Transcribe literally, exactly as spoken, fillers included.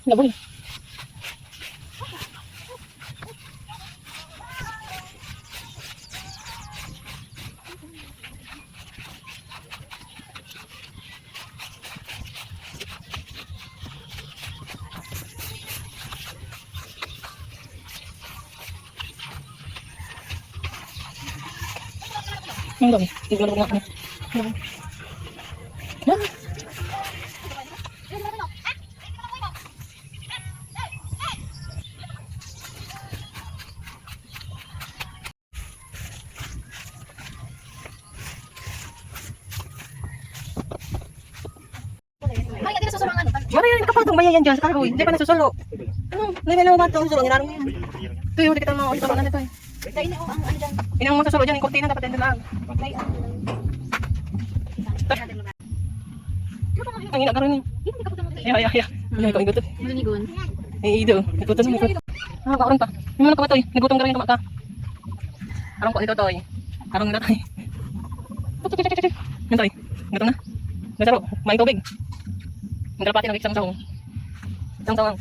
Laboy. Ang dami. Tignan mo nga. Ay, hindi nasusulo ang ano. Mari, nakapatong ba yan dyan sa kahoy? Hindi pa nasusulo. Ano? Hindi ba naman ito ang sulo? Nilarong yan. Ito yung nakikita mo, ito ang ano ito eh. Dahil na, oh, ang ano dyan. Inang masusulo dyan, yung kurtina, dapat yan lang. May ano. Ang ina, karoon eh. Hindi ka pa tumatay. Ay, ay, ay, ay. Ay, ay, kaingot eh. Malinigon. Eh, ito. Ito, ito, ito. Ah, karon pa. Yung mga kamatoy, nagutom ka rin, kamaka. Arong po nito, Toy. Arong nito, Toy. Yan, Toy. Gutom na. Nasaro. May tubig. Ang kalapati ng isang sahong. Isang sahong.